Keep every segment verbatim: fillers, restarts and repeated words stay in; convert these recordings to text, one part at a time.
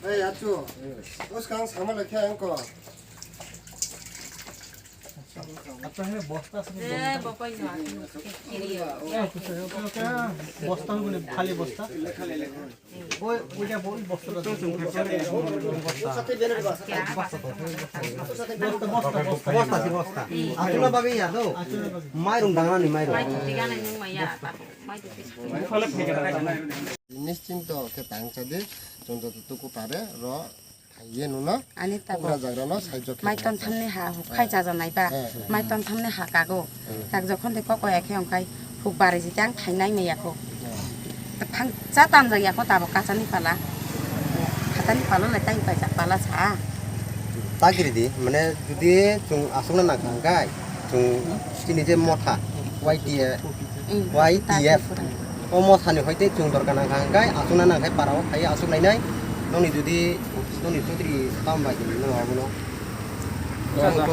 Ei, achu. Bwskang sama le khe ang ko. Apa he bosta sini? Eh, bapak ini aku. Ini ya. Eh, kusa, oke, oke. Bosta hubungi, khali bosta. Oi, oi, ya, bol bosta. Bosta, bosta, bosta. Bosta, bosta, bosta. Asuna babi ya, do. Asuna babi. Mairung dangna ni mairung. Mai tu tiga na nung mai ya, apa? Mai tu tiga. Nischinto khe tang chadi, chwng joto tuku pare ro khaiye nuno. Ani ta bo. Kok rajakrano sahajyo khe. Mai ton thamni ha huk khai chajanai ba. Eh, eh. Mai ton thamni ha kago. Eh. Tak jokhon de kok ya khe ongkai huk bari jitang thainai maya ko. Eh. Thang cha tam jak ya ko tabo kachani pala. Khatani pala le tai pai jak pala sa. Ta giri di, mane judi chwng aswkna nang kha hwnkhe, chwng chini je motha, Y T F, Mm. Y T F, o mothani hoite chwng dorkar nang kha hwnkhe, aswkna nang khe para o phai aswk lainai, nokni judi, nokni chudri tamo bai tini, nokno abono.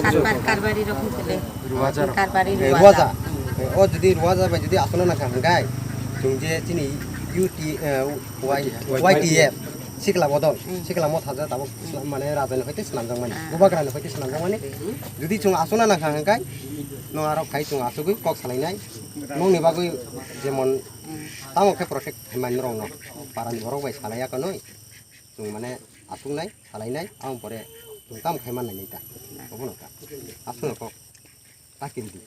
Karbar, karbari rok hwnkhe le. Ruwaja rok. Karbari Eh, ruwaja. Ruwaja. Eh, o judi ruwaja bai judi aswkna nang kha hwnkhe, chwng je chini U T, eh, Y, Y T F. Sikla bodol, Mm. sikla motha ja tabuk sla-, mane rajani hoite swnamjakmani, Ah. bubagrani hoite swnamjakmani. Judi chwng aswkna nang kha hwnkhe, no aro khai chwng aswgwi kok salainai. Nokni bagwi jemon Mm. tamo khe protect khaimani norokno, parani borok bai salaiya kwnwi. Chwng mane aswknai, salainai, aboni pore chwng tamo khai mannai nai ta. Obono ta. Aswkno kok ta kiri di.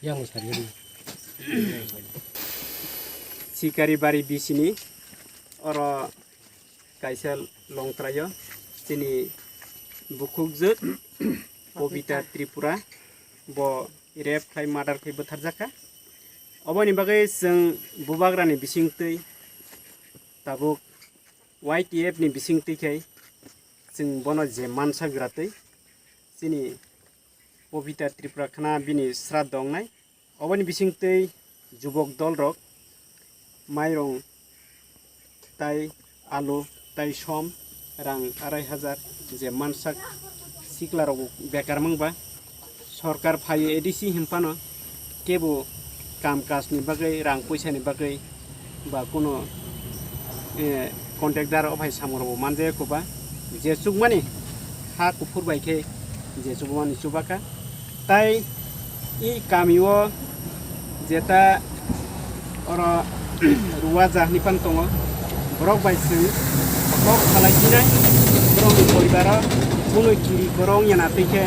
Yang sari. Sikari bari bisini oro kaisa longtraio chini bukhukjwk Pobita Tripura bo rape khlai murder khlai bwtharjakha. Oboni bagwi chwng bubagrani bisingtwi tabuk Y T F ni bisingtwi khe chwng bono je mansa gratwi chini Pobita Tripura khna bini sraddho wngnai. Oboni bisingtwi jubok dolrok mairung tai alu tai som rang arai hajar je mansak siklarok bekar mangba sorkar phai A D C hinphano kebo kam kajni bagwi rang puisani bagwi ba kuno, eh, contractor o phai samung rokbo manjaya koba je chukmani ha kuphur bai khe je chubamani chubakha. Tai i kami o jeta oro ruwaja hinwi phano tongo, borok bai chwng kok salai sinai, borokni poribar o kunui kiri korong yana twi khe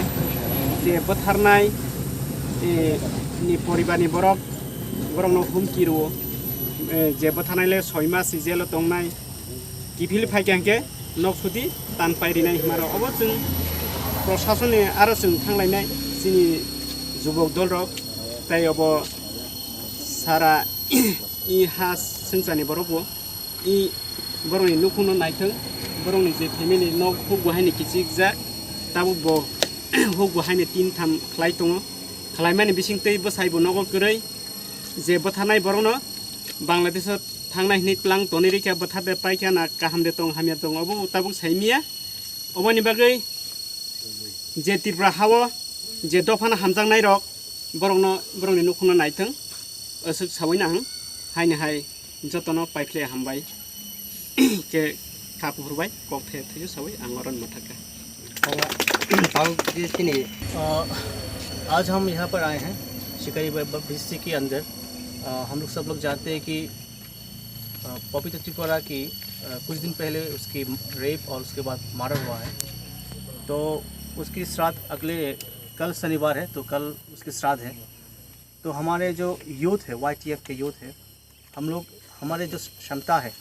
je bwtharnai, eh, ni poribar ni borok, borokno humki rwo, eh, je bwtharnai le soi mas si jail o tongnai. Kiphil phai khe hwnkhe nok sudi tan pai rinai hwnma rok. Obo chwng prosasonni aro chwng thanglainai chini jubok dolrok, tai obo sara i ha swngcharni borokbo i borokni nukhungno naithwng, borokni je family nok hukbo haino kichikjak, tabukbo hukbo haino tin tham khlai tongo. Khlaimani bisingtwi bwsaibo nogo kwrwi je bwtharnai borokno Bangladesh o thangnai hwnwi tlang tonwi rikha, bwthar de paikha na kaham de tong hamya tong, obo tabuk saimiya. Oboni bagwi je Tripura hao je dophano hamjaknai rok borokno, borokni nukhungno naithwng, aswk sawi nang haini hai jotono paikhle hambai khe kha kuphur bai kok the thaiyo sawi ang oro mathaka. Tao, tao je chini अ, आज हम यहाँ पर आए हैं शिकारी ब-, ब-, बस्ती के अंदर। अ, हम लोग सब लोग जानते हैं कि, अ, पपीता त्रिपुरा की, अ, कुछ दिन पहले उसकी रेप और उसके बाद मर्डर हुआ है। तो उसकी श्राद्ध अगले, कल शनिवार है, तो कल उसकी श्राद्ध है। तो हमारे जो यूथ है, वाई टी एफ के यूथ है, हम लोग, हमारे जो क्षमता है,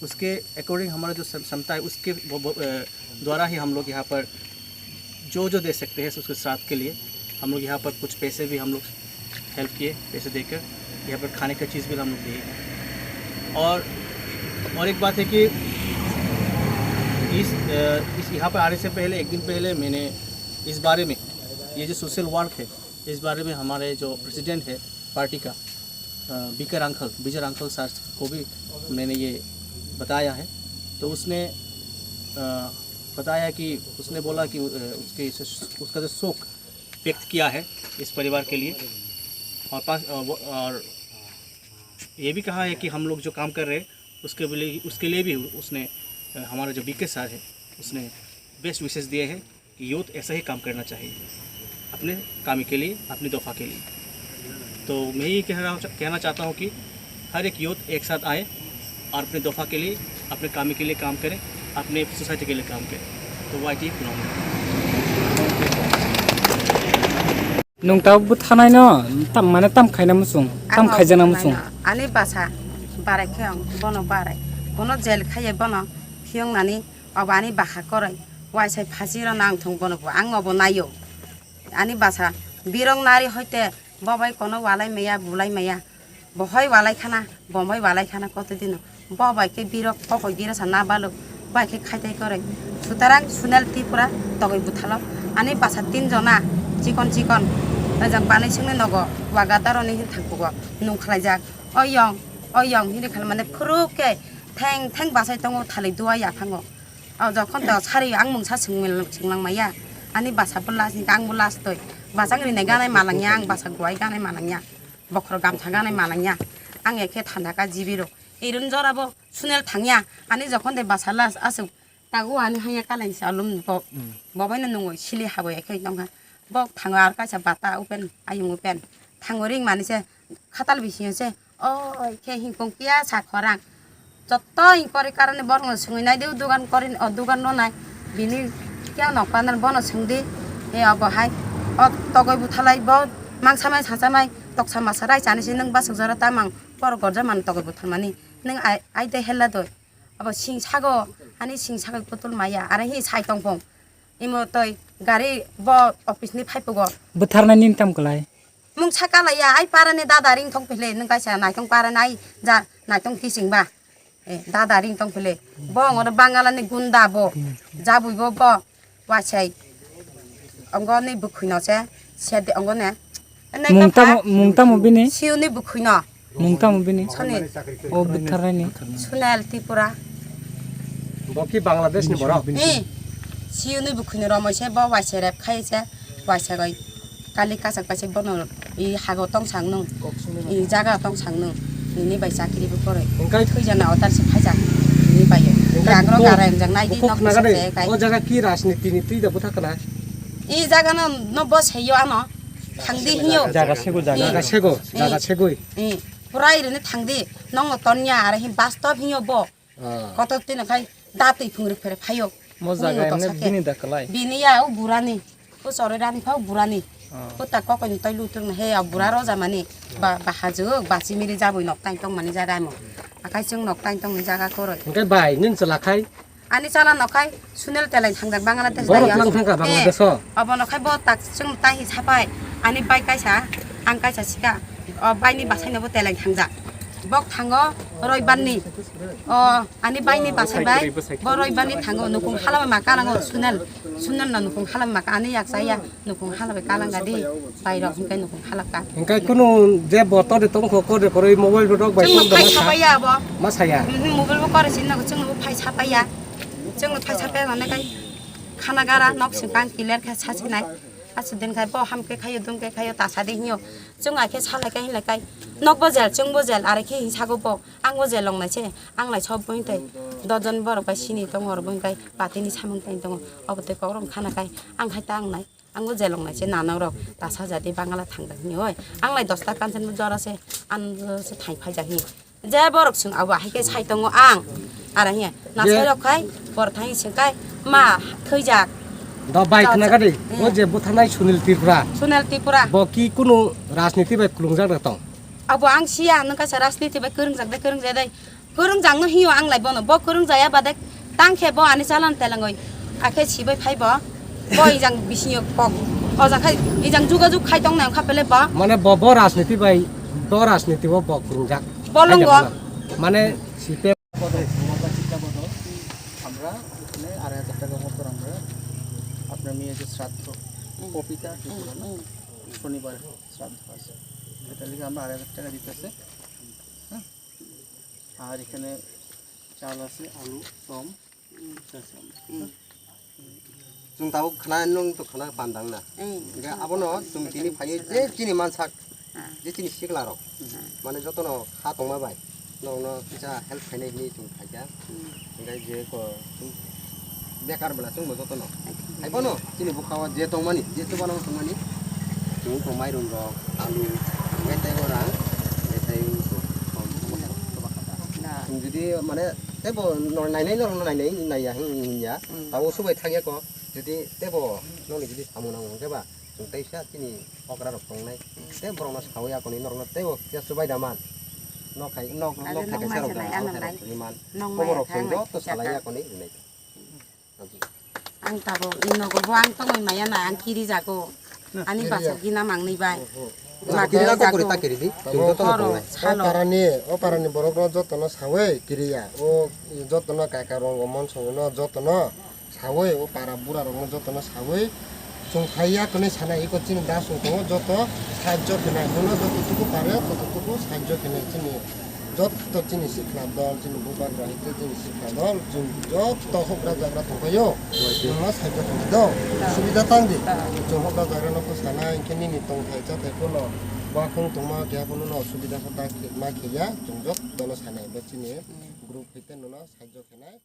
उसके अकॉर्डिंग हमारा जो सम-, क्षमता है, उसके वो, वो, अ, द्वारा ही हम लोग यहाँ पर जो, जो दे सकते हैं उसके श्राद्ध के लिए, हम लोग यहाँ पर कुछ पैसे भी हम लोग हेल्प किए, पैसे देकर यहाँ पर खाने का चीज़ भी हम लोग दिए हैं। और, और एक बात है कि इस, अ, इस यहाँ पर आने से पहले, एक दिन पहले मैंने इस बारे में, ये जो सोशल वर्क है, इस बारे में हमारे जो प्रेसिडेंट है पार्टी का, अ, बीकर अंकल, बीजर अंकल सर को भी मैंने ये बताया है। तो उसने, अ, बताया कि उसने बोला कि, अ, उसके, उसका जो शौक, व्यक्त किया है इस परिवार के लिए। और पास, अ, वो, और ये भी कहा है कि हम लोग जो काम कर रहे हैं, उसके लिए, उसके लिए भी उसने, अ, हमारा जो बीके सर है, उसने बेस्ट विशेष दिए हैं कि यूथ ऐसा ही काम करना चाहिए अपने कामी के लिए, अपनी दफा के लिए। तो मैं ये कह रहा हूँ, कहना चाहता हूँ कि हर एक यूथ एक साथ आए और अपने दफा के लिए, अपने कामी के लिए काम करें, अपने सोसाइटी के लिए काम करें। तो Y T Nwng tabuk bwtharnaino tam, mane tam khaina muchung, tam Ang khaijakna muchung. Ani basa barai khe ang bono barai. Bono jail khaiye bono phiyongnani obo ani bakha korai. Waisai phasi rw nang thung bono bo ang obo naio. Ani basa birok nari hoite bo bai kono walai maya, bulai maya. Bo hoi walai khana, bo bai walai khana koto dino. Bo bai khe birok kokoi birasa na baluk, bai khe khaitai koroi. Sutarang Sunel Tripura togoi buthalo. Ani basa tin jona chikon chikon. Ojak banai singni nogo waga daroni hin thangkugo. Nung khlaijak. Oyong, oyong hini khalmani phuruk khe theng theng bachai tongo thali dua yaphango. O jokhon to sari ang mungsa singmil-, singlang maya. Ani basa bo last, ang bo last toi. Basa ang rinai ganai malangya, ang basa guai ganai malangya. Bokhorok gamsa ganai malangya. Ang ekhe thanda ka jibi rok. Irun jora bo Sunel thangya. Ani jokhon de basa last asuk. Tago ani hanya kalai sa lum bo. Bobai no nungoi sili haboi ekhe tongkha. Bok thango ar kaisa bata open, ayung open. Thango ring mani se khatal bisingo se. Oi khe hingkong kiya sa khorang. Jotto hingkori karani borokno sungwi nai de, dugan korin, o dugan no nai. Bini kiya nok pandan bono sungdi. E obo hai. O togoi buthalai bo mangsa mai sasa mai toksa masa rai chani se nwng basuk jora tamang por gorja man togoi buthal mani. Nwng ai, ai de hella doi. Abo sing sago, ani sing sago putul maya. Ara hi sai tongpong. Imo toi gari bo office ni phaipugo. Bwtharnai nin tam kwlai? Mung sakalaiya, ai parani dada ring thong pile, nung kaisa naitong parani ai ja naitong kising ba. Eh, dada ring tong pile. Bo ngono Bangala ni gunda bo. Jabui bo bo. Wasai. Ongo ni bukhui no se. Se de ongo ne. Mung tamo, mung tamo bini? Siu ni bukhui no. Mung tamo bini? Soni. O bwtharnai ni. Sunel Tripura. Bo ki Bangladesh ni borok? Eh. Siu ni bukhui no romoi se bo wasai rep khai se. Wasai goi. Kali kasak paisa bono i hago tong sang nung, i jaga tong sang nung, nini bai chakri bo koroi. Engkai thoi jana otar se phaijak, nini bai. Engkai rang rok bo-, garai jang nai di nok khna gade, se kai. O jaga ki rajniti ni twi da bwtha kana? I jaga no, no bo seyo ano, thangdi hiyo. Jaga sego, jaga. I, jaga sego, i, jaga segoi. I, pura irini thangdi, nongo tonya, are hi bastob hiyo bo. Ah. Kotor twi nakhai da twi phungri phere phaio. Mo jaga emne bini da kalai. Bini ya o burani. O choroi rani phao burani. Ah. O ta kokoi ni toi lutung na he ya bura roja mani. Ba, ba hajuk, ba chimiri jaboi nok tang tong mani jaga mo. Akai chwng nok tang tong ni jaga koroi. Engkai bai, nin chwla khai? Ani chala nokhai Sunel telai thangjak Bangladesh. Borok lang thangka Bangladesh o. Eh, obo nokhai bo tak chwng tai hi sapai. Ani bai kaisa, ang kaisa sika. O bai ni basai no bo telai thangjak. Bok thango Roibar ni. O, ani bai ni basai bai, bo Roibar ni thango, nukung hala ma ka nango Sunel. Sunel no nukung hala ma ka ani yak saya, nukung hala bai kalang gadi, bai rok hingkai nukung hala ka. Hingkai kunu je bo tode tong kho, kode koroi mobile rok bai tong ma saya. Chwng no phai sapai ya bo. Ma saya. Mhm, mobile bo kore sin nago, chwng no phai sapai ya. Chwng no phai sapai mane kai khana gara nok sing kang clear khe sa sinai. Asu din khai bo ham khe khayo, dum khe khayo, ta sa de hinyo. Chwng ai khe salai kai hinlai kai. Nok bo jel, chwng bo jel, are khe hi sago bo. Ang bo jel long nai se, ang lai sob boi tai. Dojon borok bai sini tongo, oro boi kai patini samung tai tongo. Obo tei kok rok khana kai, ang khai ta ang nai. Ang bo jel long nai se, nanok rok ta sa jadi Bangala thang jak hinyo oi. Ang lai dosta kansen bo jora se, ang se thai phai jak hinyo. Je borok swng abo hai khe sai tongo ang. Ara hiya, je nasai rok khai, bor thang swng kai, ma thoi jak. Do bai khna gadi, hmm, o je butharnai Sunil Tripura. Sunil Tripura. Bo ki kunu rajniti bai kwlwngjak na tong? Abo ang siya, nwng kaisa rajniti bai kwrwngjak de, kwrwngjak de. Kwrwngjak no hiyo ang lai bono. Bo kwrwngjaya bade tang khe bo ani chalan telengoi. Akhe sibai phai bo. Bo ijang bisingo kok. O jakha ijang jugajug khai tong nang kha pele bo. Mane bo, bo rajniti bai, bo rajniti bo, bo kwrwngjak. Bolongo. Mane sipe. আমরা এখানে আড়াই হাজার টাকা মতো আমরা আপনার মেয়ের যে শ্রাদ্ধ, হুম। পপিতা হুম, হুম। শনিবার শ্রাদ্ধ আছে, এটা লিখে আমরা আড়াই হাজার টাকা দিতেছে। হ্যাঁ, আর এখানে চাল আছে, আলু, গম, হুম। চাল আছে। হুম। Chwng tabuk khna nung to khna pandang na. Hingke abono chwng tini phaiwi je chini mansak, je chini sikla rok, mane jotono kha tongma bai norokno kisa help khainai hinwi chwng phaikha. Hingke je ko chwng bekar bela chwngbo jotono. Haiphano chini bwkhao je tongmani, je chubano tongmani, chwng to mairum rok, alu, hingke tei o rang, hingke tei o. Chwng jodi mane teibo nainai norokno nainai naiya hing hingya, tabuk subai thangya ko. Jodi teibo nokni jodi samung nango hwnkhe ba, chwng teisa chini okra rok tongnai. Tei borokno sawi akoni norokno teibo kisa chubai da man. Nok hai nok nok hai kaisa rok da, ang hai rok tongwi man. Kobo rok chwng joto salai akoni hwnwi. Ang tabuk nogo bo ang tongwi maya na, ang kiri jago. Ani basa gina mangni bai. Kiri na kokori ta kiri di. Chwng joto no tongnai. O parani, o parani borok no joto no sawi kiriya. O joto no kaka rong o mon songo no joto no. Sawi o para bura rokno jotono sawi chwng phaiya kwnwi sanai iko chini da song tongo joto sahajjo khenai bono joto tuku pare joto tuku sahajjo khenai chini joto chini sikla dol chini bubagra hwnkhe chini sikla dol chwng joto hokra jagra tongpaio chwngno sahajjo khenai do subida tang di chwng hokra jagra no sanai hwnkhe nini tongthai chathai phano bakhung tongma keha phano no subida khe da ma khiya chwng jotono sanai bo chini group hwnkhe nono sahajjo khenai.